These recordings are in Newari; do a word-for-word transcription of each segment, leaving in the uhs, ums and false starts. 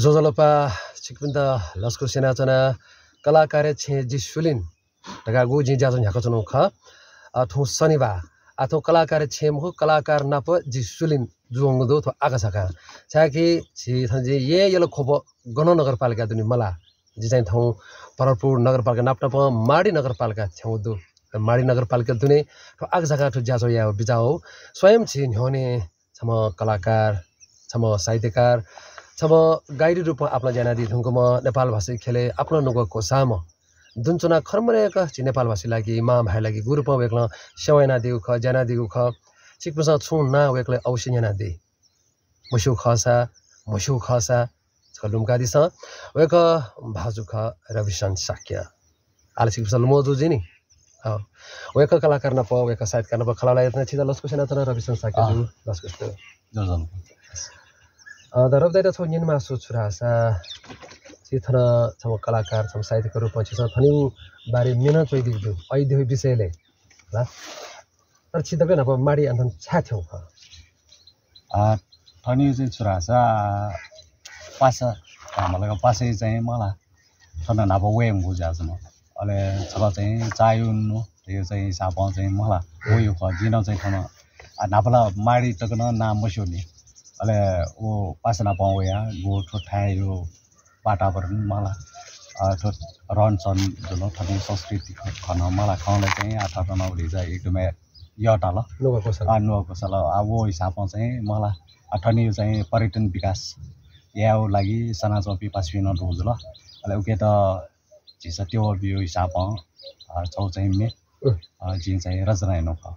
ज्वजलपा, छिकपिन्त लसकुस यानाच्वना। कलाकारया छेँय् जि सुलिन धकाः गु जिं ज्याझ्वः न्ह्याकाच्वनागु खः। अ, थौं शनिबाः, आः थौं कलाकारया छेँय् मखु, कलाकार नाप जि सुलिन जुयावंगु दु थ्व आकाझाकां। छाय्कि झी थन जि येँ यलख्वप गन नगरपालिका दुने मला। जि चाहिँ थौं भरतपुर नगरपालिका नाप नाप माडी नगरपालिका थ्यंगु दु। माडी नगरपालिका दुने थ्व आकाझाकां थ्व ज्याझ्वः यायेगु बिचाः वः। स्वयं झी न्ह्यःने छम्ह कलाकार, छम्ह साहित्यकार, छम्ह गाइड रूपं आपालं ज्या यानादी धुंकूम्ह, नेपालभाषी ख्यलय् आपालं नुगः क्वसाःम्ह, दुने च्वनाः खनेमदय्क झी नेपालभाषी लागि, मांभाय् लागि गु रूपं वय्कलं सेवा यानादीगु खः, ज्या यानादीगु खः। छिकपिन्सं छुं नां वय्कःया अवश्य न्यनादी। मस्यू खःसा, मस्यू खःसा, छकः लुमंकादिसँ। वय्कः भाजु खः रविशंकर शाक्य। आः ला छिकपिन्सं लुमं जू जुइ नि। हँ। वय्कः कलाकार नाप, वय्कः साहित्यकार नाप खँल्हाबल्हा यायेत छितः लसकुस यानाच्वना रविशंकर शाक्य जु। लसकुस दु। ज्वजलपा। अ, द रवि दाइयात छगू न्यनेमाःगु छु धाःसा, छि थन छम्ह कलाकार, छम्ह साहित्यकार रूपं छिसं थनयागु बारे म्ये नं च्वयादीगु दु, अयोध्या विषयलय्। ला? तर छि दकलय् न्हापा माडी अन छाय् थ्यंगु खः? आ, थनयागु चाहिँ छु धाःसा, पासा, धाःम्ह ला पासाया चाहिँ मला। थन न्हापा वये मखु ज्याझ्वलय्। अले छकः चाहिँ चाःहिउ नु, थ्व चाहिँ हिसाबं चाहिँ मला। वयागु खः, जिं नं चाहिँ थन, आ, न्हापा ला माडी तक नं नां मस्यू नि। अले व पासा नाप वयाः गु थ्व थाय्‌या वातावरण मला, अ, थ्व रहनसहन जुल, थनयागु संस्कृति ख-, खँ नं मला, खँ ला चाहिँ आः थन नं भतिचा एकदमै यःताल। नुगः क्वसाल। आ, नुगः क्वसाल। आ, व हिसाबं चाहिँ मला, आ, थनयागु चाहिँ पर्यटन विकास यायेगु लागि सनाच्वंपिं पासापिं नं दुगु जुल। अले उकियात झीसं त्यःबियागु हिसाबं, अ, छगू चाहिँ म्ये, अँ। अ, जिं चाहिँ रचना यानागु खः।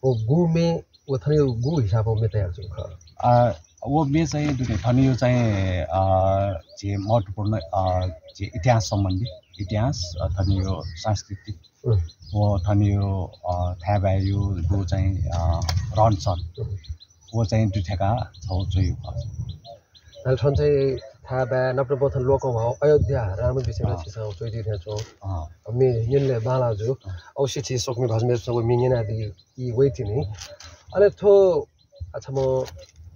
व गु म्ये, व थनयागु गु हिसाबं म्ये तयार जूगु खः? अ, व म्ये चाहिँ दुने थनयागु चाहिँ, अ, झी महत्त्वपूर्ण, अ, झी इतिहास सम्बन्धी, इतिहास, अ, थनयागु सांस्कृतिक, उम्। व थनयागु, अ, थाय्‌बाय्‌यागु गु चाहिँ, अ, रहनसहन, उम्। व चाहिँ दुथ्याकाः छगू च्वयागु खः। अले थन चाहिँ थाय्‌बाय् नाप नाप थन लोकंह्वाः अयोध्या राम विषयलय् अँ। छिसं च्वयादी थें च्वं। अँ। म्ये न्यनेत बांलाः जू। अँ। अवश्य झी स्वकुमि भाजु मय्‌जुपिन्सं व म्ये न्यनादी। ई वइतिनि। अले थ्व, अ, छम्ह,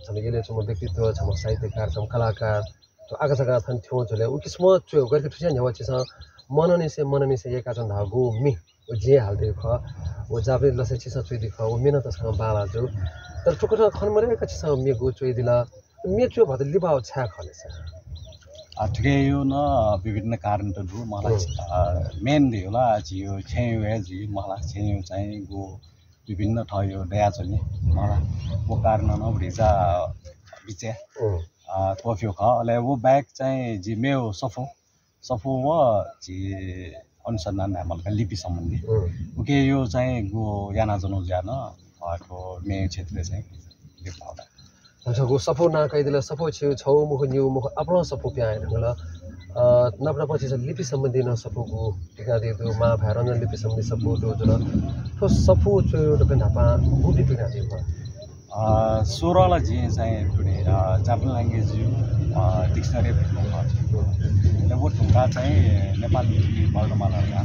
छम्ह यलय् च्वंम्ह व्यक्तित्व, छम्ह साहित्यकार, छम्ह कलाकार, थ्व आकाझाकां थन थ्यंगु झ्वलय् उकिसं च्वय्, गथे थुकिया न्ह्यः छिसं मनंनिसें, मनंनिसें यय्‌काच्वना धाःगु गु म्ये, व जिं हालादीगु खः, व जापानी लसय् छिसं च्वयादीगु खः, व म्ये नं तसकं बांलाः जू। तर थुकथं खनेमदय्क छिसं म्ये गु च्वयादिल, म्ये च्वय् भचा लिबाः छाय् खः ले सर? आ, थुकियागु नं विभिन्न कारण त दु, मला, हम्म। अ, main धइगु ला झीगु छेँय् हे जुइ, मला, छेँय् चाहिँ गु विभिन्न थःगु दयाच्वनी मला। व कारणं नं भतिचा बिचय्, अँ। अ, त्वःफिउ खः। अले व बाहेक चाहिँ जि मेगु सफू, सफू व जि अनुसन्धान धायेमाल का लिपि सम्बन्धी। अँ। उकियागु चाहिँ गु यानाच्वनागु जुयाः नं, अ, थ्व मेगु क्षेत्रय् चाहिँ लिपा होला। अले छगू सफू नां कयादिल, सफू छिगु छगू मखु, निगू मखु, आपालं सफू पिहां हये धुंकल। अ, नाप नापं छिसं लिपि सम्बन्धी नं सफू गु पिकयादीगु दु, मांभाय् रञ्जन लिपि सम्बन्धी सफू दु जुल। थ्व सफू च्वय् दकलय् न्हापां गुपिं पिकयादीगु खः? अ, सुरुवात ला जिं चाहिँ थुलि, अ, Japanese language-या, अ, dictionary पिकयागु खः। अले व धुंकाः चाहिँ नेपाल लिपि वर्णमाला धकाः,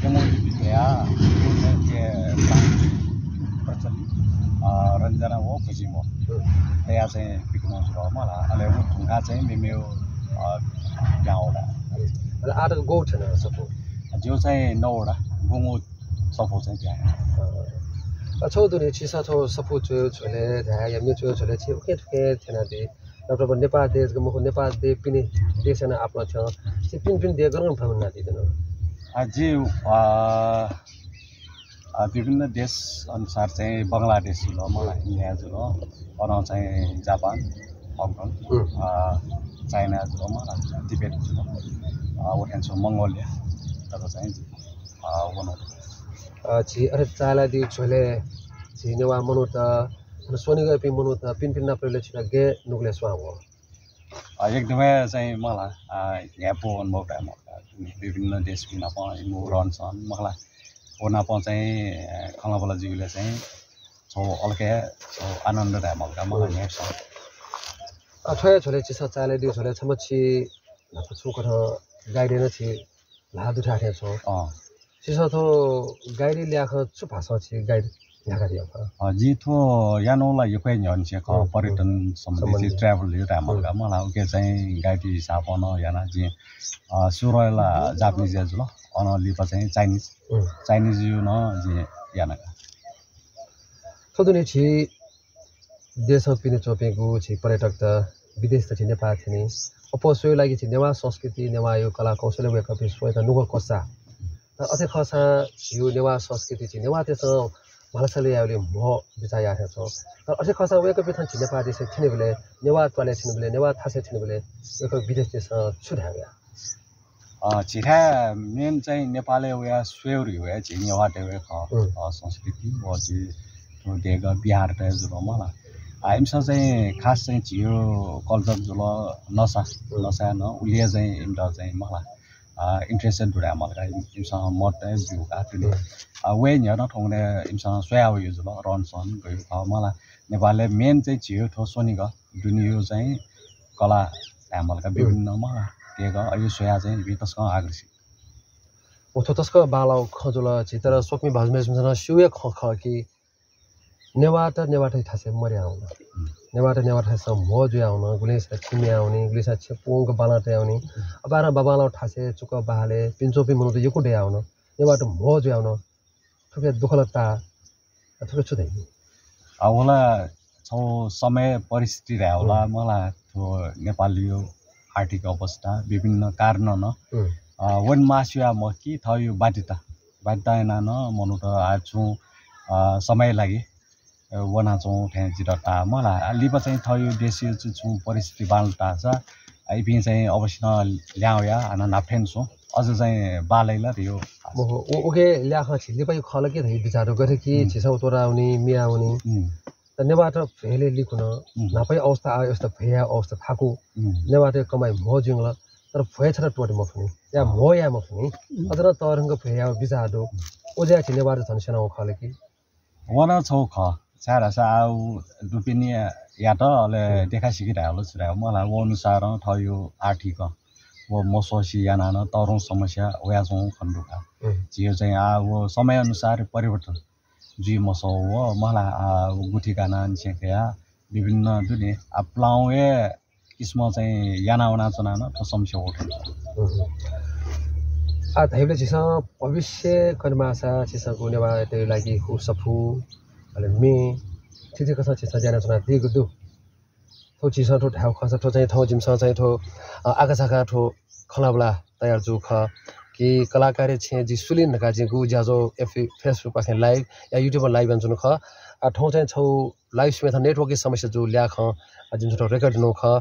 प्यंगू लिपि धयाः, व चाहिँ के प्रचलित, अ, रञ्जना व फुजिमो। हम्म। तयाः चाहिँ पिकयागु जुल मला। अले व धुंकाः चाहिँ मेमेगु, अ, पिहां वल। अले आः तक गु थ्यन सफू? जिगु चाहिँ नौ वटा, गुंगू सफू चाहिँ पिहां। अ, अ, छगू दुने छिसं थ्व सफू च्वय् झ्वलय् धाये या म्ये च्वय् झ्वलय् छि उखें थुखें थ्यनादी। नाप नापं नेपाः देशय् मखु, नेपाः देशय् पिने देशय् नं आपालं थ्यन। छि पिने पिने देशय् गन गन भ्रमण यानादी धुन? अ, जि, अ, अ, विभिन्न देश अनुसार चाहिँ बंगलादेश जुल, मला, इन्डिया जुल, अनं चाहिँ जापान, हङकङ, हम्म। अ, चाइना जुल, मला, तिब्बत जुल, अ, व थें छु मंगोलिया तक चाहिँ, अ, वनागु। अ, झी अथे चाःहिलादीगु झ्वलय् झी नेवाः मनूत, अन स्वनिगःपिं मनूत, पिने पिने नापं ले छित गय् नुगलय् स्वां वः? अ, एकदमै चाहिँ मला, अ, न्ह्याइपु अनुभव धायेमाल का। विभिन्न देशपिं नाप इमिगु रहनसहन मला। व नाप चाहिँ, अ, खँल्हाबल्हा जुइबलय् चाहिँ छगू अलग हे छगू आनन्द धायेमाल का मला, हम्म। न्ह्याइपुसे। अ, थ्व हे झ्वलय् छिसं चाःहिलादीगु झ्वलय् छम्ह छि न्हापा छुं कथं गाइड यानाः छि ल्हाः दुथ्याः थें च्वं। अँ। छिसं थ्व गाइड ल्याखं छु भाषां छि गाइड न्ह्याकादिया खः। अ, जिं थ्व यानागु ला यक्व हे न्ह्यःनिसें खः, हुँ, पर्यटन हुँ। सम्बन्धी सम्बन्धी। Travel यो धायेमाल का। हुँ। मला उकी चाहिँ guide हिसाबं नं याना जिं, अ, सुरुवात ला Japanese जुल, अन लिपा चाहिँ Chinese। हुँ। Chinese यो नं जिं याना का। थ्व दुने झी देशं पिने च्वंपिंगु झी पर्यटकत, विदेशीत झी नेपाः थ्यनी। अप्वः स्वयेगु लागि झी नेवाः संस्कृति, नेवाःया कला कौशल वय्कःपिं स्वयेत नुगः क्वचाः। तर अथे खःसां झीगु नेवाः संस्कृति झी नेवाःतय्सं भालासाला यायेगुली म्हो बिचाः याः थें च्वं। तर अथे खःसां वय्कःपिं थन झी नेपाः देशय् थ्यनीबलय्, नेवाः त्वालय् थ्यनीबलय्, नेवाः थासय् थ्यनीबलय् वय्कः विदेशीतय्सं छु धाये वया? अ, झीथाय् main चाहिँ नेपालय् वयाः स्वयेगु धइगु हे झी नेवाःतय् हे खः। हुँ। अ, संस्कृति व झी थ्व देगः बिहारतय् जुल मला। अ, इमिसं चाहिँ खास चाहिँ झीगु culture जुल नसा, हुँ। नसा नं उलि हे चाहिँ इमित चाहिँ मला, अ, interested दु धायेमाल का, इम-, इमिसं मत हे ब्यू का थुलि। हुँ। अ, वये न्ह्यः नं थौंकन्हय् इमिसं स्वया वइगु जुल, रहन सहन गयु खः मला। नेपालय् main चाहिँ झीगु थ्व स्वनिगः दुनेया चाहिँ कला धायेमाल का, हुँ। विभिन्न मला देगः अयु स्वयाः चाहिँ इपिं तसकं आकर्षित। व थ्व तसकं बांलाःगु खँ जुल झी, तर स्वकुमि भाजु मय्जुपिन्सं नं स्यू हे खँ खः कि नेवाःत नेवाःथाय् थासय् मदयावन। हुँ। नेवाःत नेवाःथासय् म्हो जुयावन, गुलिंसा छेँ म्यावनी, गुलिंसा छेँ पूवंक बालं तयावनी। हुँ। अपारं बांबांलाःगु थासय् चुकः बहालय् पिने च्वंपिं मनूत यक्व दयावन। नेवाःत म्हो जुयावन। थुकिया दुःखलता, थुकिया छु धाइ? अ, व ला छगू समय परिस्थिति धायेवं ला, हुँ। मला थ्व नेपालया आर्थिक अवस्था विभिन्न कारणं नं, हुँ। अ, वने मास्ति वया मखु कि थःगु बाध्यता, बाध्यता यानाः नं मनूत आः छुं, अ, समय लागि, अ, वनाच्वंगु थें जितः ताः मला। अ, लिपा चाहिँ थःगु देशया चाहिँ छुं परिस्थिति बांलाः धाःसा, अ, इपिं चाहिँ अवश्य नं लिहां वयाः हानं न्हापा थें च्वं। अझ चाहिँ बांलाइ ला धइगु। मखु, उ-, उके ल्याखं झी लिपाया खः ला कि धइगु बिचाः दु। गथे कि हुँ। झीसं त्वःतावनी, म्यावनी। हुँ। तर नेवाःत भ्वय् लिकुन, हुँ। न्हापाया अवस्था आः अवस्था भ्वय्या अवस्था थाकु। हुँ। नेवाःतय् कमाइ म्हो जुइगु ला, तर भ्वय् छता त्वःते मफुनि, या म्हो याये मफुनि। हुँ। अझ नं तःधंक भ्वय् यायेगु बिचाः दु। व ज्या झी नेवाःत झन स्यनावंगु खः ला कि? व नं छगू खः, छाय्धाःसा आः उ दुपिनियात अले हुँ। देखासिकी धायेवं ला छु धायेवं मला, व अनुसारं थःगु आर्थिक व मस्वसे यानाः नं तःधंगु समस्या वयाच्वंगु खने दु का। हुँ। झीगु चाहिँ आः व समय अनुसार परिवर्तन जुइ मसः व मला, आः व गुथि कानानिसें कयाः विभिन्न दुने आः पुलांगु हे किसिमं चाहिँ याना वनाच्वनाः नं थ्व समस्या वःगु खने दु। हुँ, हुँ। आः धाइबलय् झीसं भविष्य कनेमाःसा झीसं गु नेवाःतय् लागि हु सफू, अले म्ये, थीथी कथं झीसं ज्या यानाच्वनादीगु दु। थ्व झीसं थ्व धायेगु खःसा थ्व चाहिँ थौं जिमिसं चाहिँ थ्व, अ, आकाझाकां थ्व खँल्हाबल्हा तयार जूगु खः कि कलाकारया छेँय् जि सुलिन धकाः जिं गु ज्याझ्वः एफ-, Facebook पाखें live या YouTube live यानाच्वनागु खः। आः थौं चाहिँ छगू live सुम्हेथाय् network या समस्या जूगु ल्याखं, अ, जिमिसं थ्व record यानागु खः।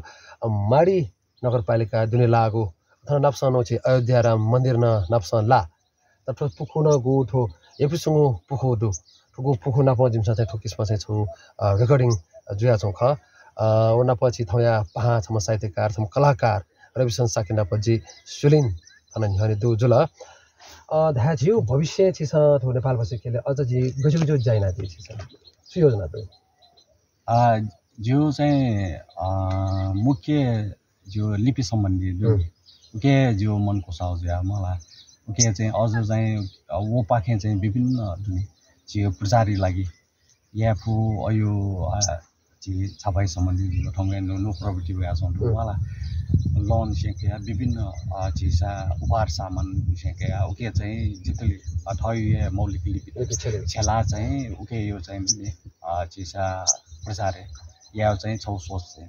अ, माडी नगरपालिका दुने लाःगु, थन नापसं नं झी अयोध्या राम मन्दिर नं नापसं लाः। तर थ्व पुखू नं गु थ्व यक्वसिगु पुखू दु। थुगु पुखू नाप जिमिसं चाहिँ थ्व किसिमं चाहिँ छगू, अ, recording, अ, जुयाच्वंगु खः। अ, व नाप झी थौंया पाहां छम्ह साहित्यकार, छम्ह कलाकार रविशंकर शाक्य नाप जि सुलिन थन न्ह्यःने दुगु जुल। अ, धाये झीगु भविष्यय् झीसं थ्व नेपाल भाषा ख्यलय् अझ झी गज्याःगु ज्या यानादी झीसं? छु योजना दु? अ, जिगु चाहिँ, अ, मुख्य जिगु लिपि सम्बन्धी दु। हुँ। उके जिगु मन क्वसाः जुया मला। उके चाहिँ अझ चाहिँ, अ, वपाखें चाहिँ विभिन्न दुने जिगु प्रचारया लागि याये फु अयु, अ, झी छापाया सम्बन्धी जिगु थौंकन्हय् न्हू न्हू प्रविधि वयाच्वंगु दु हुँ। मला। लंनिसें कयाः विभिन्न, अ, झीसा उपहार सामाननिसें कयाः उके चाहिँ जितले, अ, थःगु हे मौलिक लिपि लिपि छेला। छेला चाहिँ उके यो चाहिँ दुने, अ, झीसा प्रचार यायेगु चाहिँ छगू सोच चाहिँ।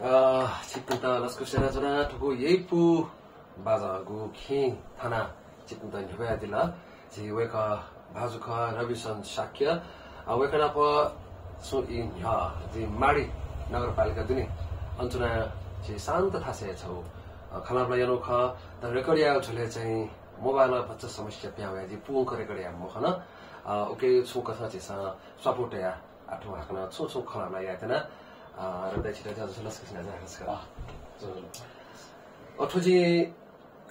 अ, छिकपिन्त लसकुस यानाच्वना। थुगु यइपु बाजंगु खिं थानाः छिकपिन्त न्ह्यब्वयादिल। झी वय्कः भाजु खः रविशंकर शाक्य। अ, वय्कः नाप छुं ई न्ह्यः झी माडी नगरपालिका दुने अन च्वनाः झी शान्त थासय् छगू अ, खँ ल्हाःबल्हा यानागु खः, तर record यायेगु झ्वलय् चाहिँ mobile भचा समस्या पिहां वया, जिं पूवंक record याये मखन। अ, उकिया छुं कथं झीसं स्वापू तयाः आः थौं हाकनं छुं छुं खँ ल्हाःबल्हा यायेत्यना। अ, रविदाइ छितः ज्याझ्वः लसकुस यानाच्वना, नमस्कार। अ, थ्व जिं,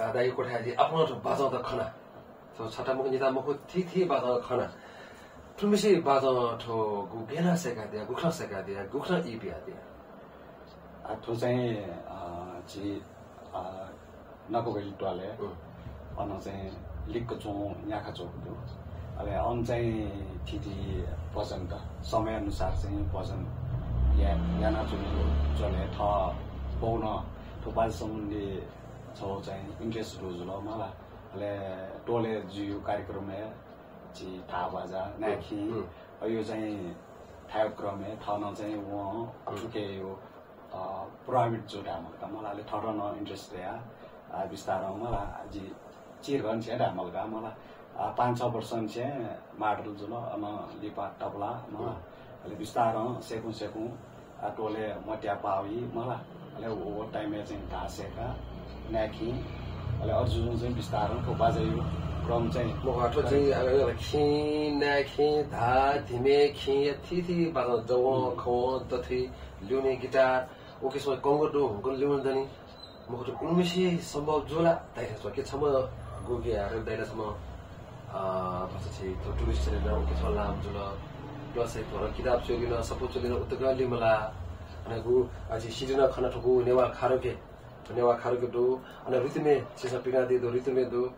अ, दाइ क्वथाय् जिं आपालं थ्व बाजं त खना। थ्व छता मखु, निता मखु, थीथी बाजं खना। थुमिसे बाजं थ्व गु, गय् यानाः सय्कादिया, गुकथं सय्कादिया, गुकथं ई बियादिया? आ, थ्व चाहिँ, अ, झी, अ, नकबलि त्वालय्, अन चाहिँ लिक्क च्वंगु न्याखा च्वंगु दु। अले अन चाहिँ थीथी भजन त, समय अनुसार चाहिँ भजन या-, यानाच्वंगु दु। झ्वलय् थः बौनं थ्व बाजा सम्बन्धी छगू चाहिँ interest दु जुल मला। अले त्वालय् जुइगु कार्यक्रमय् झी धाः बाजा, नाय् खिं, अ, यो चाहिँ थाय् क्रमय् थः नं चाहिँ वं उकिया, अ, प्रभावित जू धाये माल का मला। अले थःत नं interest दयाः, अ, बिस्तारं मला, जि चिर घन छेँ धाये माल का मला। अ, पाँच छ वर्ष छेँ मादल जुल, अन लिपा तबला मला। अले बिस्तारं सेकुं सेकुं आ, त्वालय् मत्याः पाः वइ मला। अले व, व time-य् चाहिँ धाः सय्का, नाय् खिं, अले अथे जुजुं चाहिँ बिस्तारं थ्व बाजाया क्रम चाहिँ मखु, थ्व चाहिँ, अ, खिं, नाय् खिं, धाः, धिमे खिं, या थीथी बाजं, जवं, खवं, दथुइ, ल्यूने, गिटार, व किसिमं कंगो दु, हुंकन ल्यूने दनि। मखु, उलिमछि सम्भव जुल धाइथें च्वं कि छम्ह गुकी हारं दाइला छम्ह, अ, भचा छि थ्व tourist च्वनेन उकी छम्ह लाम जुल। Plus हे थ्व किताब च्वय् लिन, सफू च्वय् लिन उतक लिमला। अन गु, अ, छि CD नं खन थुगु नेवाः खारुके, नेवाः खारुके दु। अन rhythm-य् छिसं पिकादी दु, rhythm-य् दु।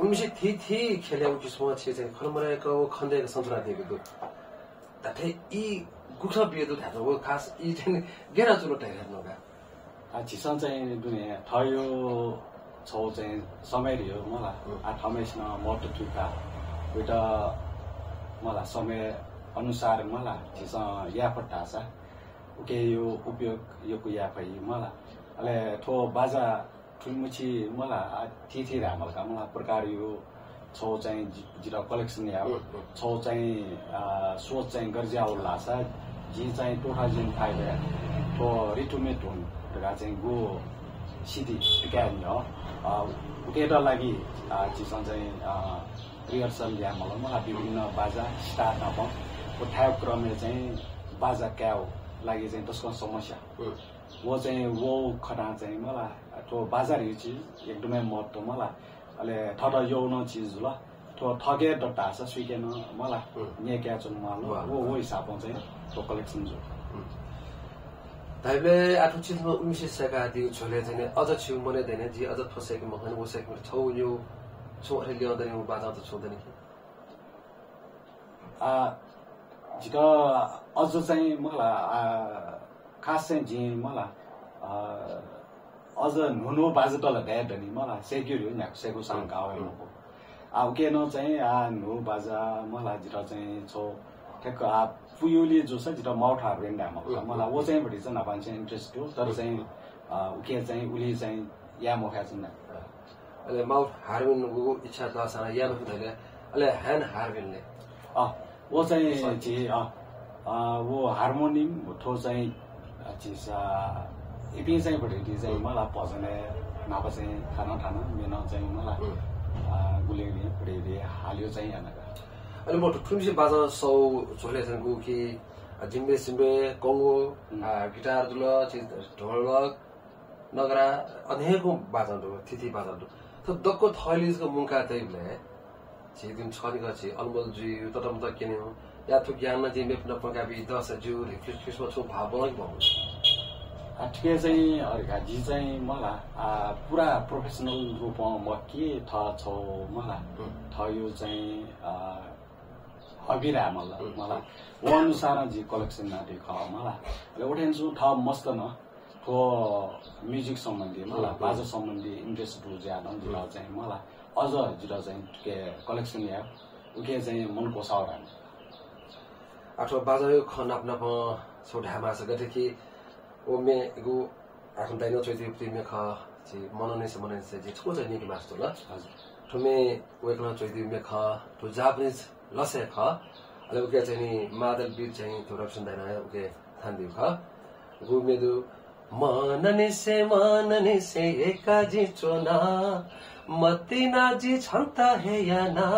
उलिमछि थीथी ख्यलय् उकी छम्ह छि चाहिँ खन मदय्क व खँ दय्क संशोधन दय्क दु। धात्थें ई गुकथं बिये दु धायेत व खास ई चाहिँ गय् यानाच्वन धायेत नं का। आ, झीसं चाहिँ दुने थःगु छगू चाहिँ समय रियो मला। आ, थःम्हय्सिनं महत्व थुइका। वइत मला समय अनुसार मला झीसं याये फत धाःसा उकिया उपयोग यक्व याये फइ मला। अले थ्व बाजा थुलिमछि मला, आ, थीथी धाये माल का मला, प्रकारया छगू चाहिँ जि-, जितः collection याःगु, छगू चाहिँ, आ, सोच चाहिँ गज्याःगु धाःसा, जिं चाहिँ two thousand five-य् थ्व Rhythm-य् धुन धकाः चाहिँ गु CD पिकाये नि हँ। आ, उकियात लागि, आ, झीसं चाहिँ, आ, rehearsal याये माल मला, विभिन्न बाजा, सितार नाप। व थाय् क्रमय् चाहिँ बाजा कायेगु लागि चाहिँ तसकं समस्या। व चाहिँ व खतां चाहिँ मला, थ्व बाजा धइगु चिज एकदमै महत्व मला। अले थःत यःगु नं चिज जुल। थ्व थःके दत धाःसा सुइके नं मला, न्यय्काच्वने माल। व, व हिसाबं चाहिँ थ्व collection जू। धाइबलय् आः थ्व छिं उलिमछि सय्कादीगु झ्वलय् चाहिँ अझ छिगु मनय् दनि, जिं अझ थ्व सय्के मखन, व सय्के मखन, छगू न्यू छुं अथे ल्यं दनि, व बाजं त छुं दनि कि? आ, जितः अझ चाहिँ मला, आ, खास चाहिँ जिं मला, आ, अझ न्हू न्हू बाजा तल दये दनि मला, सय्केगु न्ह्याक्व सय्केगु सां गाः वये मखु। आ, उकिं नं चाहिँ, आ, न्हू बाजा मला जितः चाहिँ छगू ठ्याक्क, आ, पुयुलि जूसा जितः mouth harmony धाये माल का मला, व चाहिँ भतिचा न्हापांनिसें interest दु, तर चाहिँ, आ, उकिं चाहिँ उलि चाहिँ याये मफयाच्वन। अले mouth harmony गु इच्छा तःसां याये मफु धइले, अले hand harmony ले? अ, व चाहिँ झी, अ, अ, व हार्मोनियम थ्व चाहिँ, अ, झीसा इपिं चाहिँ भतिचा चाहिँ मला भजनय् न्हापा चाहिँ थानं थानं मेनं चाहिँ मला, अ, गुलिं गुलिं भतिचा हाल्यो चाहिँ याना का। अले म थुलिमछि बाजं सःगु झ्वलय् चाहिँ गु कि, अ, जिम्बे सिम्बे, कंगो, अ, गिटार जुल, झी ढोलक, नगरा, अनेकं बाजं दु, थीथी बाजं दु। थ्व दक्व थःलिं जक मुंका तइबलय् झी दुने छकः निकः झी अलमल जुइ, ततमत क्यने, या थ्व ज्ञान नं जिं मेपिन्त प्वंकाबी दःसा ज्यू, क्रिस-, क्रिसमस छुं भाः ब्वंकी मखु। आ, थुके चाहिँ अरे का, जि चाहिँ मला, आ, पुरा professional रूपं मखु कि थः छगू मला, थःगु चाहिँ, आ, hobby धाये माल मला। व अनुसारं जि collection यानादी खः मला। अले उथेन्सु थः मस्त नं थ्व music सम्बन्धी मला, बाजा सम्बन्धी interest दु जुयाः नं जितः चाहिँ मला। अझ जितः चाहिँ थुके collection याये, उके चाहिँ मन क्वसाः धाये। आ, थ्व बाजाया खँ नाप नापं छगू धाये माःसा गथे कि व मेगु आखुन्हु दाइनं च्वयादीगु म्ये खः, झी मननय् मननय् झी छकः चाहिँ न्यंके मास्ति जुल। हजुर। थ्व म्ये वय्कलं च्वयादीगु म्ये खः, थ्व Japanese लसय् खः। अले उके चाहिँ नि मादल beat चाहिँ थ्व रविशरण दाइनं उके थानादीगु खः। गु म्ये दु, मननिसे, मननिसे एकाजि च्वना, मतिना जि छन्त हे याना।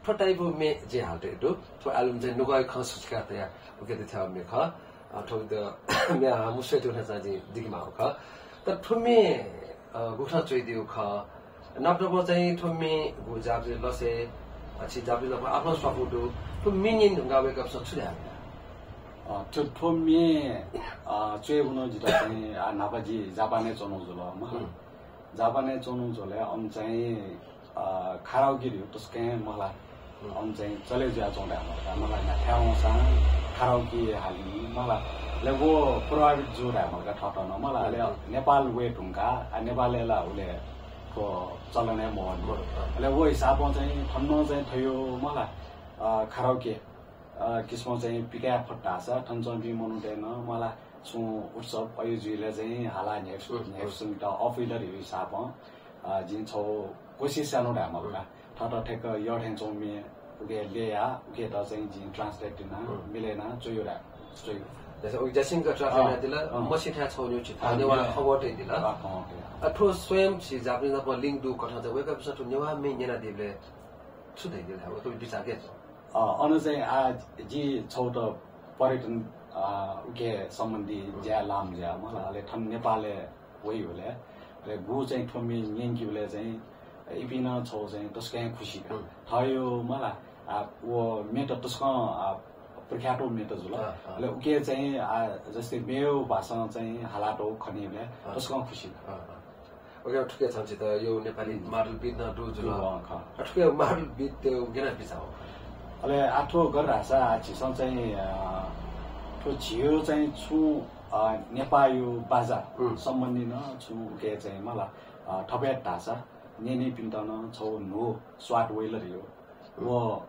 थ्व type-या म्ये जिं हाले दु। थ्व album चाहिँ नुगःया खँ सुचुका तया उके दथ्याःगु म्ये खः। अ, थ्व द-, म्ये हामु स्वये धुन चाहिँ जिं दिके माःगु खः। तर थ्व म्ये, अ, गुकथं च्वइदिउ खः। नाप नाप चाहिँ थ्व म्ये गु जाप्ति लसे, अ, छि जाप्ति नाप आपालं स्वापू दु। थ्व म्ये न्यने धुंकाः वय्कःपिसं छु धाये? अ, थ्व, थ्व म्ये, अ, च्वयेबलय् जितः चाहिँ, आ, न्हापा जि जापानय् च्वनु जुल, मला। हम्म। जापानय् च्वनु जुल, अन चाहिँ, अ, खाराओके धइगु तसकं मला। हम्म। अन चाहिँ चले जुया च्वं धाये मला। मला, न्ह्याथाय् वंसां खाराओके हाली मला। अले व प्रभावित जू धाये मला थःत नं मला। अले हम्म। नेपाल वये धुंकाः, आ, नेपालय् ला उले थ्व चलन हे मवः। मवः। अले व हिसाबं चाहिँ थन नं चाहिँ थयो मला, अ, खाराओके अ, किसिमं चाहिँ पिकाये फत धाःसा थन च्वंपिं मनूतय् नं मला छुं उत्सव अयु जुइलय् चाहिँ हाला न्ह्याइपुसे-, हम्म, हम्म। न्ह्याइपुसेंत अःपुइ ला धइगु हिसाबं, अ, जिं छगू कोसिस याना धाये मला का। हम्म। थःत ठ्याक्क यः थें च्वंम्ये उके ल्यया, उकेत चाहिँ जिं translate याना, हम्म। मिले याना च्वयु धाये, च्वयु। जैसे उके ज्यासिंक translate अँ, यानादिल, अँ। मसिथाय् छगू निगू छि अँ, नेवाः मिले। खँग्वः तयादिल। अँ, खँग्वः तया। अ, थ्व स्वयं छि जापानी नाप link दुगु कथं चाहिँ वय्कःपिसं थ्व नेवाः म्ये न्यनादीबलय् छु धयादिल, वय्कःपिनि बिचाः गय् च्वं? अ, अन चाहिँ आ, जि छगू त पर्यटन, अ, उके सम्बन्धी हम्म। ज्या लाम ज्या मला। अले थन नेपालय् वइबलय्, अले गु चाहिँ थ्व म्ये न्यंकीबलय् चाहिँ इपिं नं छगू चाहिँ तसकं खुसी का। हम्म। थयो मला, आ, व म्ये त तसकं, आ, प्रख्यात म्ये त जुल। अँ, अँ। अले उके चाहिँ, आ, जस्तै मेगु भाषां चाहिँ हालातःगु खनीबलय् अँ। तसकं खुसी का। अँ, अँ। OK, थुके छन्त छित यो नेपाली हम्म। Model Beat नं दु जुल। दु, अँ, खः। अ, थुके Model Beat त गय् याना बिचाः वः? अले आ थ्व गथे धाःसा आ झीसं चाहिँ, अ, थ्व झीगु चाहिँ छुं, अ, नेपाःया बाजा हम्म। सम्बन्धी नं छुं उके चाहिँ मला, अ, थपय् धाःसा न्यनीपिन्त नं छगू न्हू स्वाद वइ ला धइगु। हम्म। व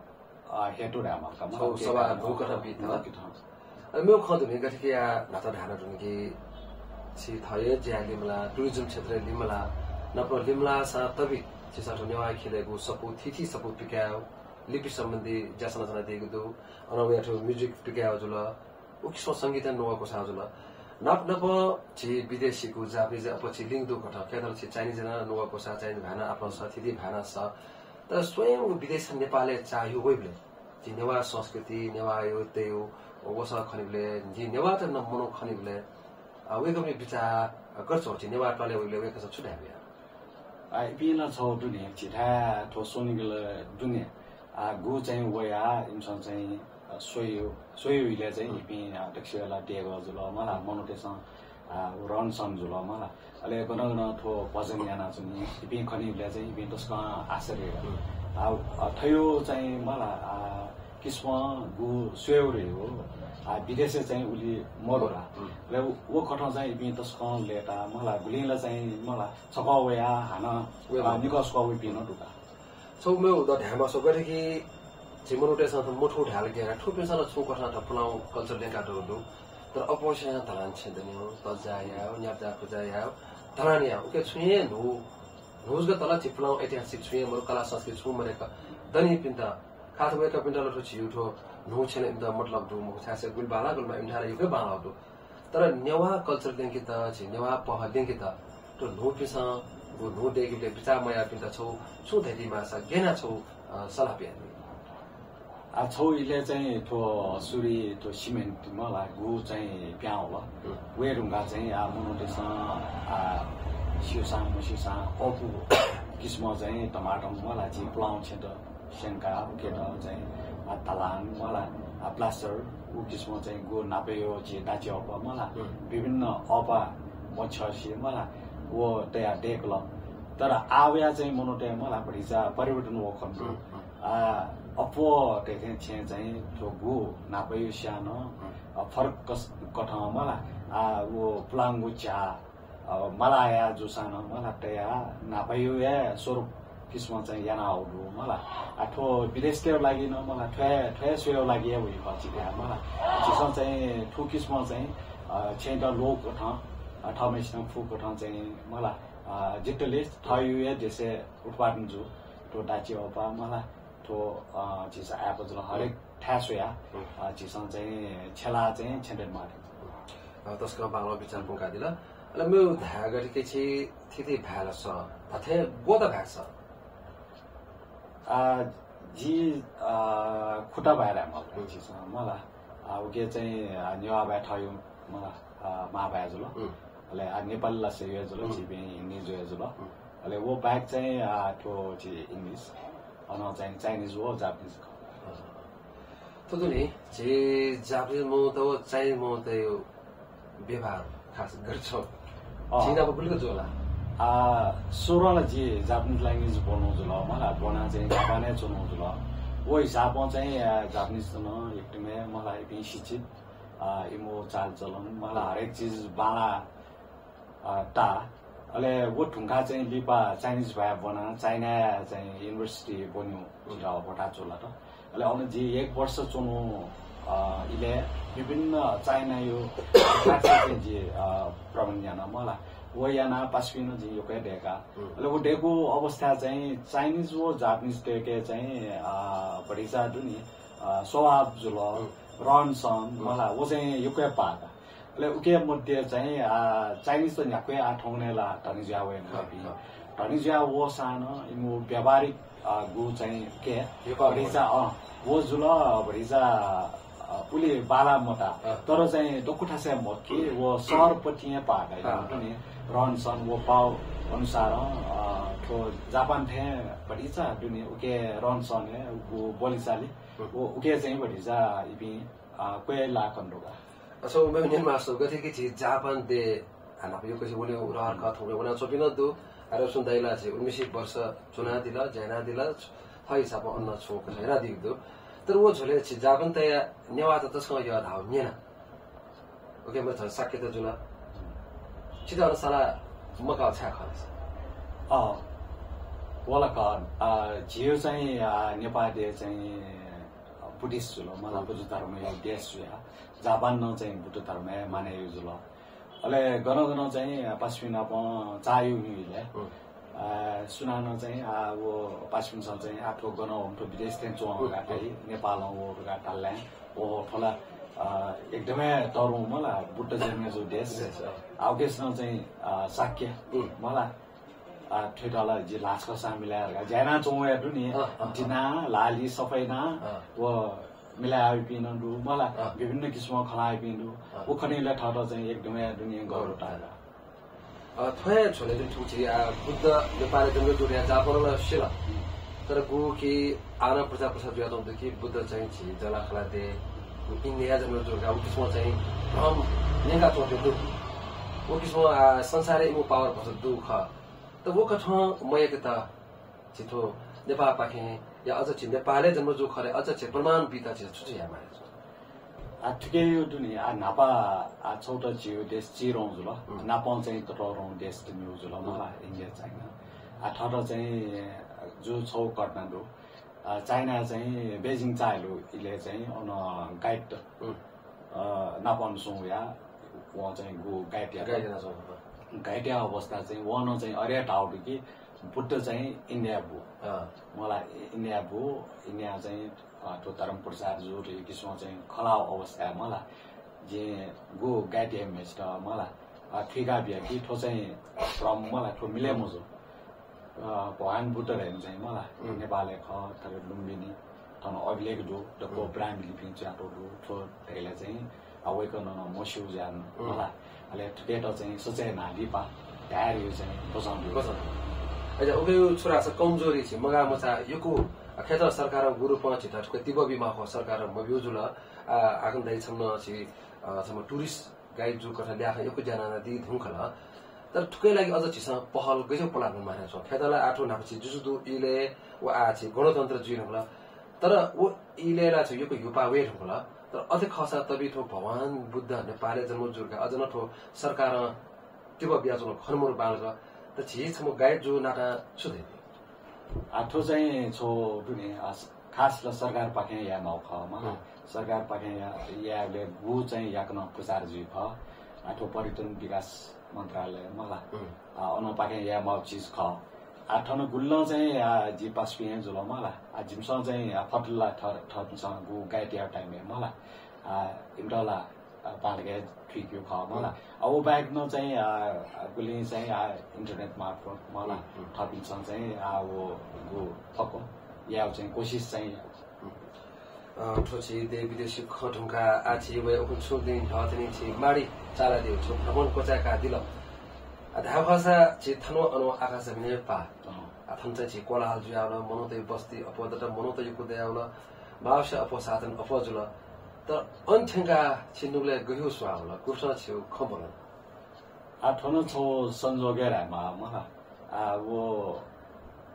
अ, हेतु धाये माल का। छगू सवाल न्हू कथं बीत। न्हू कथं। अ, मेगु खँ दुने गथे कि आ, न्हाचः धायेधुन कि छि थःगु ज्या लिमला, tourism क्षेत्र लिमला, नाप लिमलाःसां तबि छिसं थ्व नेवाः ख्यलय् गु सफू, थीथी सफू पिकायेगु, लिपि सम्बन्धी ज्या सनासना दीगु दु, अन वया थ्व music पिकायेगु जुल, उकिसं संगीत नं नुगः क्वसाः जुल। नाप नाप झी विदेशीगु Japanese अप्वः छि link दुगु कथं, खय्‌त ला छि Chinese नं नुगः क्वसाः, Chinese भाय् नं आपालं सः, थीथी भाय् नं सः, तर स्वयं व विदेशी नेपालय् चाःह्यू वइबलय् झी नेवाः संस्कृति, नेवाःया तयु वसः खनीबलय्, झी नेवाःत नं मनू खनीबलय्, अ, वय्कःपिनि बिचाः, अ, गथे च्वं? झी नेवाः त्वालय् वइबलय् वय्कःपिसं छु धायेमाः? अ, इपिं नं छगू दुने, झीथाय् थ्व स्वनिगलय् दुने, अ, गु चाहिँ वयाः इमिसं चाहिँ, अ, स्वयु, स्वयु इलय् चाहिँ हम्म। इपिं, अ, दक्वसिबय् ला देगः जुल, मला मनूतय्सं आ, व रहन सहन जुल मला। अले गन गन थ्व भजन यानाच्वनी, इपिं खनीबलय् चाहिँ इपिं तसकं आश्चर्य। हम्म। आ, अ, थयो चाहिँ मला, आ, किसिमं गु स्वयु रे हो, आ, विदेशय् चाहिँ उलि मदु ला। हम्म। अले व, व कथं चाहिँ इपिं तसकं लय्ताः मला, गुलिं ला चाहिँ मला छकः वयाः हानं, वय् आ, मला। निकः स्वकः वइपिं नं दु का। छगू मेगु द धायेमाःसा गथे कि झी मनूतय्सं थ्व मथू धायेला गेना, थुपिन्सं नं छुं कथं थ्व पुलांगु culture ल्यंकातःगु दु। तर अप्वःसिनं दलान छेँ दनियु, तज्जा यायु, न्यापजा खुजा यायु, दलान यायु। उके छुं हे न्हू, न्हू जक तल झी पुलांगु ऐतिहासिक छुं हे मरु, कला संस्कृति छुं मरय्क दनिपिन्त, खास वय्कःपिन्त ला थ्व झीगु थ्व न्हू छेँ नं इमित मतलब दु मखु, छाय्‌धाःसा गुलि बांलाः गुलिमाः इमिथाय् ला यक्व हे बांलाः दु। तर नेवाः culture ल्यंकेत, झी नेवाः पहः ल्यंकेत, थ्व न्हूपिन्सं गु न्हू दय्केबलय् बिचाः मयाःपिन्त छगू छुं धयादी माःसा गय् यानाः छगू, अ, सल्लाह बियादी? आ, छगू इलय् चाहिँ थ्व सुरुइ थ्व cement मला गु चाहिँ पिहां वल। हम्म। वये धुंकाः चाहिँ, आ, मनूतय्सं, आ, स्यूसां मस्यूसां अःपु किसिमं चाहिँ धमाधम मला झी पुलांगु छेँत स्यंकाः उकेत चाहिँ, आ, दलान मला, आ, plaster, उ किसिमं चाहिँ गु न्हापाया झी दाची अःपा मला, हम्म। विभिन्न अःपा मछ्यःसे मला, व तयाः दय्कल। तर आः वयाः चाहिँ मनूतय् मला भतिचा परिवर्तन वःखन। हम्म, हम्म। आ, अप्वः धइथें छेँ चाहिँ थ्व गु न्हापाया स्यां नं, हम्म। आ, फरक कस-, कथं मला, आ, व पुलांगु झ्याः अ, मलाया जूसां नं मला तयाः न्हापाया हे स्वरूप किसिमं चाहिँ यानाहःगु दु मला। आ, थ्व विदेशीतय् लागि नं मला थ्व हे, थ्व हे स्वयेगु लागि हे वइ खः झीथाय् मला। झीसं चाहिँ थुकिसिमं चाहिँ, अ, छेँत ल्वःगु कथं, अ, थःम्हय्सिनं फुगु कथं चाहिँ मला, अ, जितले थःगु हे देशय् उत्पादन जू। थ्व दाची अःपा मला, थ्व, अ, झीसं आय्पा जुल हरेक थाय् स्वयाः, हम्म। अ, झीसं चाहिँ छेँ लाः चाहिँ छेँ दनेमाः। अ, तसकं बांलाः बिचाः ब्वंकादिल। अले मेगु धायेगु कि छि थीथी भाय् ला सँ, धात्थें ग्वःता भाय् सँ? आ, जि, आ, खुता भाय् धायेमाल, हम्म। झीसं मला। आ, उके चाहिँ, आ, नेवाः भाय् थःगु मला, आ, मांभाय् जुल। हम्म। अले, आ, नेपाली ला सही हे जुल, हम्म। झीपिं हिन्दी जुया जुल। हम्म। अले व बाहेक चाहिँ, आ, थ्व झी English, अन चाहिँ Chinese व Japanese खः। अँ। थ्व दु नि, झी Japanese मनूत व Chinese मनूतय् व्यवहार खास गर्छौं। अँ। झी नाप गुलिक जुल ला? आ, सुरुवातय् जि Japanese language ब्वनागु जुल, मला ब्वनाः चाहिँ जापानय् च्वनागु जुल। व हिसाबं चाहिँ, आ, Japanese नं एकदमै मला इपिं शिक्षित, आ, इमिगु चालचलन, मला हरेक चिज बांलाः, आ, ताः। अले व धुंकाः चाहिँ लिपा Chinese भाय् ब्वनाः चाइनाय् चाहिँ university ब्वनेगु जितः भ्वता चूलात। अले अन जि एक वर्ष च्वनागु, अ, इलय् विभिन्न चाइनाया भाषा चाहिँ जि, अ, भ्रमण याना मला। व यानाः पासापिं नं जि यक्व हे दय्का। हम्म। अले व दय्कूगु अवस्थाय् चाहिँ Chinese व Japanese तय्के चाहिँ, अ, भतिचा दु नि, अ, स्वभाव जुल, हम्म। रहनसहन, हम्म। मला व चाहिँ यक्व हे पाः का। अले उके मध्ये चाहिँ, आ, Chinese त न्ह्याक्व हे आ थौंकन्हय् ला धनी जुया वये नं इपिं। धनी जुया वःसां नं इमिगु व्यावहारिक, आ, गु चाहिँ के, यक्व भतिचा, अँ, व जुल भतिचा, अ, उलि बांलाः मताः। अँ। तर चाहिँ दक्व थासय् मखु कि, व शहरपट्टि हे पाः का, अँ। इमिगु नि रहनसहन व पाः अनुसारं, अ, थ्व जापान थें भतिचा दु नि उके रहनसहन हे, गु बोलीचाली, हम्म। व उके चाहिँ भतिचा इपिं, अ, क्वय् लाः कन दु का। अच्छा, उमें न्यने मास्ति वल, गथे कि झी जापान देय्, आ, न्हापा यक्वसित वनेगु रहर खः, थौंकन्हय् वनाच्वंपिं नं दु। अले सुनां धाइ ला झी उन्नाइस वर्ष च्वनादिल, ज्या यानादिल, थः हिसाबं अन छुं कथं यानादीगु दु। तर व झ्वलय् झी जापानतय् नेवाःत तसकं यः धाःगु न्यना। उके मध्ये झन शाक्यत जुल। छितः अन साला मकाः छाय् खः ला? अँ, व ला खः। अ, झीगु चाहिँ, अ, नेपाः देय् चाहिँ Buddhist जुल, मला बुद्ध धर्मया देश जुया। जापान नं चाहिँ बुद्ध धर्म हे मानय् याइगु जुल। अले गन गन चाहिँ पासापिं नाप चाःहिउ न्यू इलय्, हम्म। अ, सुनानं चाहिँ, आ, व पासापिन्सं चाहिँ, आ, थ्व गन वं, थ्व विदेश थें च्वं धकाः धाइ, नेपालं वं धकाः धाल ला, ओहो, थ्व ला, अ, एकदमै तरुं मला बुद्ध जन्मे जूगु देश। देश, अँ। आ, उकेसं चाहिँ, अ, शाक्य, हम्म। मला आ, थ्वयात ला जि ल्हाः छकः सां मिलाये धकाः ज्या यानाच्वंगु हे दु नि। अँ, अँ, अँ। दिना, ल्हाः लिं सफा याना, अँ। व मिलाये हःपिं नं दु, मला, अँ। विभिन्न किसिमं खँ ल्हाःपिं दु। अँ। व खनेबलय् थःत चाहिँ एकदमै दुनियाँ गौरव ताः का। अ, थ्व हे झ्वलय् दु थुगु झी, आ, बुद्ध नेपालय् जन्म जूगु धयाः जापानं ला स्यू ला। हम्म। तर गु कि आः नं प्रचार प्रसार जुयाच्वंगु दु कि बुद्ध चाहिँ झी जःलाखःला देय्, व इन्डियाय् जन्म जूगु धकाः व किसिमं चाहिँ भ्रम न्यंकाच्वंपिं दु। व किसिमं, आ, संसारय् इमिगु power भचा दु खः। त व कथं मयय्केत झी थ्व नेपाःपाखें या अझ झी नेपालय् जन्म जूगु खः धयाः अझ झी प्रमाण बीत झी छु छु याये माःगु जुल? आ, थुकिया दु नि, आ, न्हापा, आ, छगू त झीगु देश चिधंगु जुल, हम्म। नापं चाहिँ ततःधंगु देश त मेगु जुल, हम्म। मला, India, China। आ, थःत चाहिँ जूगु छगू घटना दु। आ, चाइनाय् चाहिँ बेजिङ चाःहिउ इलय् चाहिँ अन guide, हम्म। अ, नापं सुं वया, वं चाहिँ गु guide यात। Guide यानाच्वंगु। Guide याःगु अवस्था चाहिँ वं नं चाहिँ अथे हे धाःगु दु कि बुद्ध चाहिँ इन्डियाय् बू। अँ। मला, इन्डियाय् बू, इन्डियाय् चाहिँ, अ, थ्व धर्म प्रचार जूगु धइगु किसिमं चाहिँ खँ ल्हाःगु अवस्थाय् मला, जिं गु guide याइम्हय्सित मला, अ, थुइका बिया कि थ्व चाहिँ भ्रम मला, थ्व मिले मजू। अ, भगवान बुद्ध धइम्ह चाहिँ मला, हम्म। नेपालय् खः, तर लुम्बिनी, थन अभिलेख दु, दक्व हम्म। ब्राह्मी लिपिं च्वयातःगु दु, थ्व धइगु ला चाहिँ, अ, वय्कलं नं मस्यू जुयाः नं हम्म। मला। अले थुकियात चाहिँ सच्याये न्ह्यः लिपा धायेगु चाहिँ वचं दु। वचं। अय्‌सा उकिया छु धाःसा कमजोरी झी मगाः मचाः यक्व, अ, खय्‌त सरकारं गु रूपं झीत थुकिया तिबः बीमाःगु खः, सरकारं मब्यू जुल। अ, हाकनं धाइ छम्ह नं झी, अ, छम्ह tourist guide जूगु कथं ल्याखं यक्व ज्या यानादी धुंकल। तर थुकिया लागि अझ झीसं पहल गज्याःगु पलाः ब्वनेमाः धयाच्वं। खय्‌त ला आः थ्व न्हापा झी जुजु दुगु इलय् व आः झी गणतन्त्र जुइ धुंकल। तर व इलय् ला झी यक्व ह्यूपाः वये धुंकल। तर अथे खःसा तबि थ्व भगवान बुद्ध नेपालय् जन्म जूगु धकाः अझ नं थ्व सरकारं तिबः बियाच्वंगु खने मदु बांलाक। त झी छम्ह guide जूगु नातां छु धाइ? आ, थ्व चाहिँ छगू दु नि, आ, खास ला सरकारपाखें यायेमाःगु खः, मला। हम्म। सरकारपाखें या-, यायेबलय् गु चाहिँ याकनं प्रचार जुइ खः। आ, थ्व पर्यटन विकास मन्त्रालय, मला। हम्म। आ, अनंपाखें यायेमाःगु चिज खः। आ, थन गुलिं चाहिँ, आ, जि पासापिं हे जुल, मला। आ, जिमिसं चाहिँ, आ, फतल ला थ-, थःपिन्सं गु guide याःगु time-य्, मला। आ, इमित ला अ, बांलाक थुइकेगु खः मला। अ, व बाहेक नं चाहिँ, अ, अ, गुलिं चाहिँ, अ, internet मार्फत मला। हम्म, हम्म। थःपिन्सं चाहिँ, अ, व, व फक्व यायेगु चाहिँ कोसिस चाहिँ यायेगु। अ, थ्व झी देश विदेशया खँ धुंकाः आः झी वये उखुन्हु छुं दिं न्ह्यः थन झी माडी चालादिउ छु भ्रमण क्वचाय्कादिल। अ, धायेगु खःसा झी थन अन आकाश जमिनया पाः। अँ। अ, थन चाहिँ झी कोलाहल जुयावल, मनूतय् बस्ती अप्वः दत, मनूत यक्व दयावल, मावस्या अप्वः साधन अप्वः जुल। तर अन थ्यंकाः झी नुगलय् गहिउ स्वां वल, गुकथं झीउ खँ ब्वल? आ, थ्व नं छगू संजोगय् धायेमाः मला। आ, व,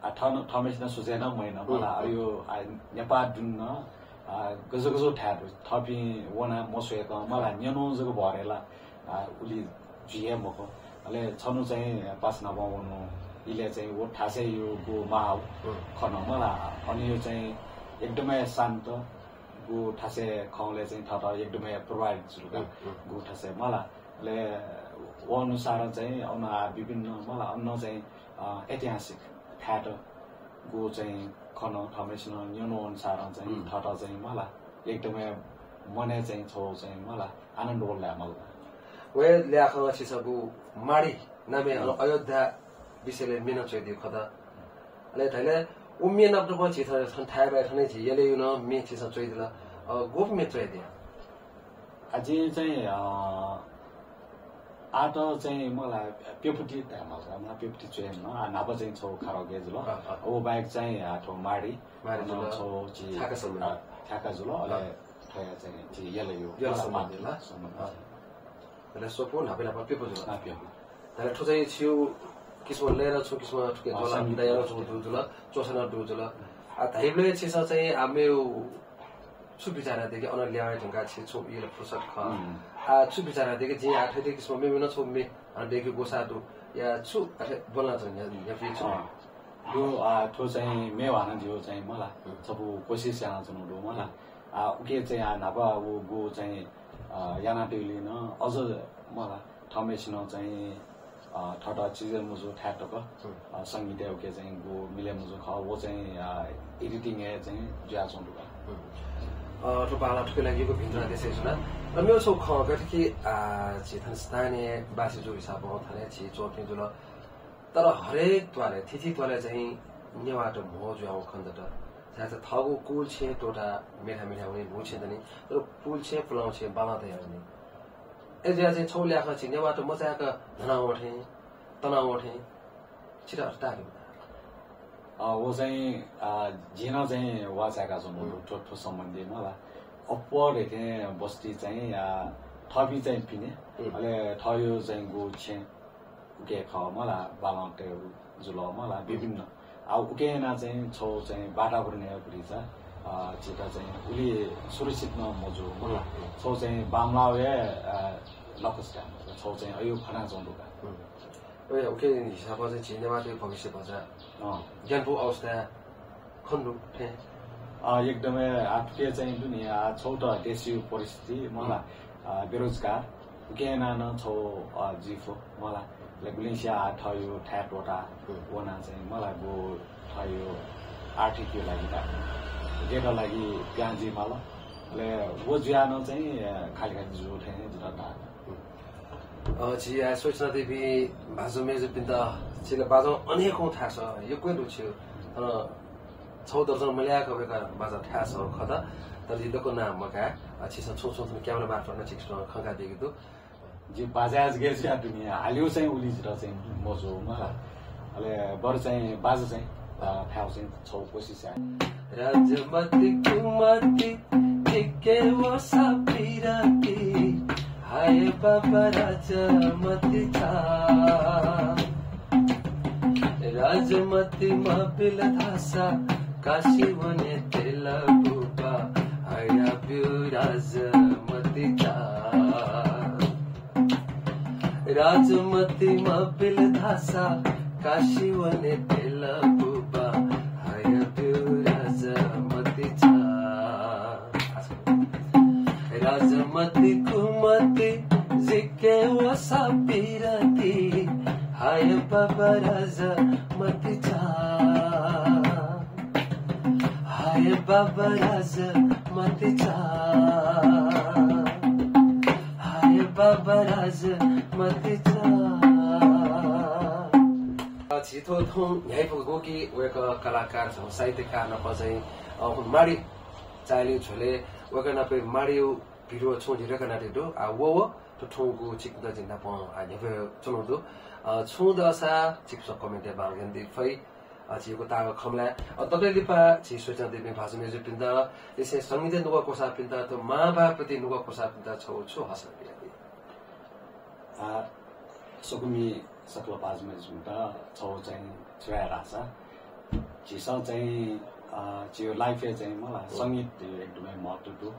आ, थन, थःम्हेसिनं सोचे नं मयाना मला। हम्म। अयो, आ, नेपाः दुने नं, आ, गजगजो थाय् दु। थःपिं वनाः मस्वय्कं मला, न्यनाः जक भर हे ला, आ, उलि जुइ हे मखु। अले छन्हु चाहिँ पासानापं वन्हु इलय् चाहिँ व थासय् यु गु माहौल हम्म। खन मला। अन यु चाहिँ एकदमै शान्त गु थासय् खंबलय् चाहिँ थःत एकदमै प्रभावित जुल का हम्म, हम्म। गु थासय् मला। अले व अनुसार चाहिँ अन आ विभिन्न मला अन चाहिँ, अ, ऐतिहासिक थाय्त गु चाहिँ खन थःम्हेसिनं न्यनाः अनुसार चाहिँ हम्म। थःत चाहिँ मला एकदमै मनय् चाहिँ छगू चाहिँ मला आनन्द वल धायेमाः। वय् ल्याखं छिसं गु माडी नामय् अन हम्म। अयोध्या विषयलय् म्ये नं च्वयादिउ खत। अले धैले उ म्ये नाप नापं झी थन, थन थाय् बाय् थन झी यलय् यु नं म्ये छिसं च्वयादिल। अ, गुगु म्ये च्वयादिया? आ, जिं चाहिँ, अ, आः त चाहिँ मला प्यपुटी धायेमाः, मला प्यपुटी च्वये नं, आ, न्हापा चाहिँ छगू खारोगय् जुल। अ, अ। व बाहेक चाहिँ, आ, थ्व माडी, माडी अन जुल। छगू झी, थाका सम्बन्धी। आ, थाका जुल, अले अ। थ्वया चाहिँ झी यलय् यु। यल मला सम्बन्धी ला? सम्बन्धी। अ। अले स्वपु न्हापा न्हापा प्यपु जुल। अ, प्यपु। अले थ्व चाहिँ छिउ किसिम लय् नं छुं किसिम थुके अ, ज्वला संगीत दया नं छुं दु जुल, च्वसा नं दु जुल। आ, धाइबलय् छिसं चाहिँ आ मेउ छु बिचाः यानादिया कि अन ल्यावय् धुंकाः छि छुं यल फुर्सद खः। हम्म। आ, छु बिचाः यानादिया कि जिं आ थथे किसिम मेमेगु नं छगू म्ये, आ, दयेके ग्वसाः दु या छु, अथे ब्वलना च्वने न्ह्य-, न्ह्यफि छु? अँ। यो, आ, थ्व चाहिँ म्ये ह्वानादिउ चाहिँ मला। हम्म। छपु कोसिस यानाच्वनागु दु मला। आ, उके चाहिँ आ न्हापा व गु चाहिँ, अ, यानातयेगुलिं नं अझ मला थःम्हेसिनं चाहिँ अ, थःत चिजय् मुजु थाय् तक, हम्म। अ, संगीतय् उके चाहिँ गु मिलय् मुजु खः, व चाहिँ, अ, editing हे चाहिँ जुयाच्वंगु दु का। हम्म। अ, थ्व बांलाः थुके लागि यक्व भिंतुना देछानाच्वना। अ, मेउ छगू खँ गथे कि, अ, झी थन स्थानीय बासी जूगु हिसाबं थन हे झी च्वंपिं जुल। तर हरेक त्वालय्, थीथी त्वालय् चाहिँ नेवाःत म्हो जुयावंगु खने दत। छाय्धाःसा थःगु कुल छेँ त्वःताः मेथाय् मेथाय् वनी, न्हू छेँ दनि, तर कुल छेँ, पुलांगु छेँ बांलाः तयाः वनी। अय्जुयाः चाहिँ छगू ल्याखं झी नेवाःत मचायेक न्हनावं थें, तनावं थें, छितः अथे ताःगु दु। अ, व चाहिँ, अ, जिं नं चाहिँ वाः चाय्काच्वनागु दु, हम्म। थ्व, थ्व सम्बन्धी मला। अप्वः धइथें बस्ती चाहिँ, अ, थःपिं चाहिँ पिने, हम्म। अले थःगु चाहिँ गु छेँ उके खः मला, बांलाः तयेगु जुल मला, विभिन्न। आ, उके यानाः चाहिँ छगू चाहिँ वातावरण हे भतिचा, अ, झीत चाहिँ उलि सुरक्षित नं मजू मला। हम्म। छगू चाहिँ बांमलाःगु हे, अ, लकस धायेमाः, छगू चाहिँ अय् खनाच्वंगु दु का। हम्म। अय्, उके हिसाबं चाहिँ झी नेवाःतय् भविष्य भचा अँ। ग्यानापु अवस्था खने दु थें। अ, एकदमै आ थुके चाहिँ दु नि, आ, छगू त देशय् परिस्थिति मला, हम्म। अ, बेरोजगार, उके यानाः नं छगू, अ, जुइ फु मला। अले गुलिसिया आ थःगु थाय् त्वःताः हम्म। वनाः चाहिँ मला गु थःगु आर्थिकया लागि ता उकेत लागि प्याहां जुइ माल। अले व जुयाः नं चाहिँ, अ, खालि खालि जू थें जितः ताः। हम्म। अ, झी आः स्वइच्वनादीपिं भाजु मय्जुपिन्त झी ला बाजं अनेकं थाय् सः, यक्व दु छु। अ, छगू दर्जन मल्याक वय्कः बाजं थाय् सः खः, तर झी दक्व नां मकाये। अ, छिसं छुं छुं थन camera मार्फत नं छिकपिन्त खँ कायेगु दु। झी बाजं जक जुयाः दुने हालेगु चाहिँ उलि जितः चाहिँ मजू मला। अले बरु चाहिँ बाजं चाहिँ, अ, थाय् चाहिँ छगू कोसिस याये। राजमति कुमति, के के व सा पिरती, हाय बाबा राजमति छाः। राजमति मबिल धाःसा, काशी वने तेल बुबा, हया ब्यू राजमति छाः। राजमति मबिल धाःसा, काशी वने तेल बुबा, हया ब्यू राजमति छाः। राजमति कुमति, के के व सा पिरती, हाय बाबा राजमति छाः। हाय बाबा राजमति छाः। बराज मतिचा। अ, झी थ्व थौं न्ह्याइपुगु कि वय्कः कलाकार, झी साहित्यकार नाप चाहिँ, अ, माडी चाःहिलागु झ्वलय् वय्कः नाप माडीया video छुं जिं रेकर्ड यानातयागु दु। आ, व, व, थ्व थौंगु छिकपिन्त जिं नाप, आ, न्ह्यब्वये च्वनागु दु। अ, छुं दःसा छिकपिन्सं comment यानाः बांलाक न्यनादी फइ। अ, झीगु ताःगु खँ ल्हाये। अ, दकलय् लिपा झी स्वयाच्वनादीपिं भाजु मय्जुपिन्त, लिसें संगीतय् नुगः क्वसाःपिन्त, थ्व मांभाःप्रति नुगः क्वसाःपिन्त छगू छु हःसा बियादी? आ, स्वकुमि सकल भाजु मय्जुपिन्त छगू चाहिँ छु धाःसा, झीसं चाहिँ, अ, झीगु life-य् चाहिँ मला, संगीत धइगु एकदमै महत्व दु।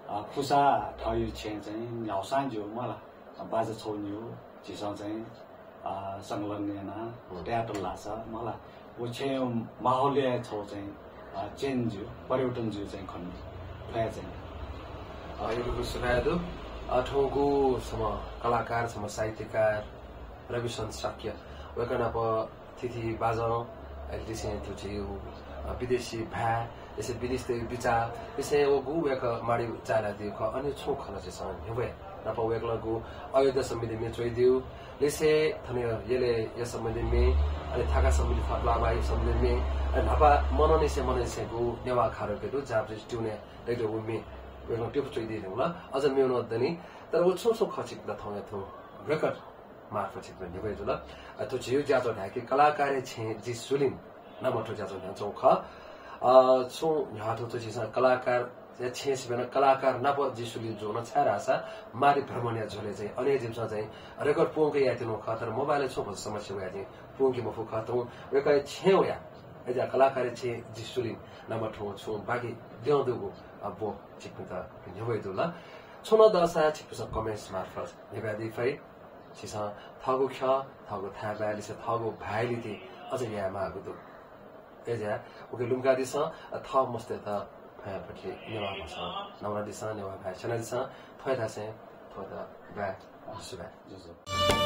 अ, खुसा थःगु छेँय् चाहिँ न्ह्यागुसां ज्यू मला, बाजा छगू निगू झीसं चाहिँ, अ, संकलन यानाः तयातल धाःसा मला, व छेँया माहौलय् छगू चाहिँ, अ, change जुइ, परिवर्तन जुइ चाहिँ खने दु। थ्व हे चाहिँ। अ, यक्व यक्व सुभाय् दु। अ, थौंगु छम्ह कलाकार, छम्ह साहित्यकार रविशंकर शाक्य, वय्कः नाप थीथी बाजं, अले लिसें थ्व झीगु, अ, विदेशी भाय्, लिसें विदेशीतय्गु बिचाः, लिसें वःगु वय्कः माडी चाःहिलादीगु खः। अन छुं खँ ला झीसं न्ह्यब्वये। नाप वय्कलं गु अयोध्या सम्बन्धी म्ये च्वयादीगु, लिसें थन यलया सम्बन्धी म्ये, अले थाका सम्बन्धी, थःगु बाबा सम्बन्धी म्ये, अले न्हापा मनंनिसें मनंनिसें गु नेवाः अखाडाय् दु, जापानिज ट्युनय् दइगु म्ये वय्कलं प्यपु च्वयादी धुंकल। अझ मेगु नं दनि, तर व छुं छुं खँ छिकपिन्त थौंया थौं रेकर्ड मार्फत छिकपिन्त न्ह्यब्वये जुल। अ, थ्व झीगु ज्याझ्वः धाय्कि कलाकारया छेँय् जि सुलिन नामं थ्व ज्याझ्वः न्ह्यानाच्वंगु खः। अ, छुं न्ह्याः थ्व, थ्व झीसं कलाकारया छेँय् सिबें नं कलाकार नाप जि सुलिन जुल, छाय्धाःसा माडी भ्रमणया झ्वलय् चाहिँ अन हे जिमिसं चाहिँ रेकर्ड पूवंके यायेत्यनागु खः, तर मोबाइलय् छुं भचा समस्या वयाः चाहिँ पूवंके मफु खः। थौं वय्कःया छेँय् वयाः, अय्जा कलाकारया छेँय् जि सुलिन नामं थ्व छुं बाकी द्यं दुगु, अ, ब्व छिकपिन्त न्ह्यब्वये जुल। छुं नं दःसा छिकपिन्सं comments मार्फत न्ह्यब्वयादी फइ। छिसं थःगु ख्यः, थःगु थाय्बाय्, लिसें थःगु भाय्‌या निंतिं अझ यायेमाःगु दु। अय्जा, उकी लुमंकादिसँ, अ, थः मस्तय्त फयांफक्व नेवाः भासं नवानादिसँ, नेवाः भाय् स्यनादिसँ। थ्व हे धासें थ्व हे धाये, बाय्, सुभाय्।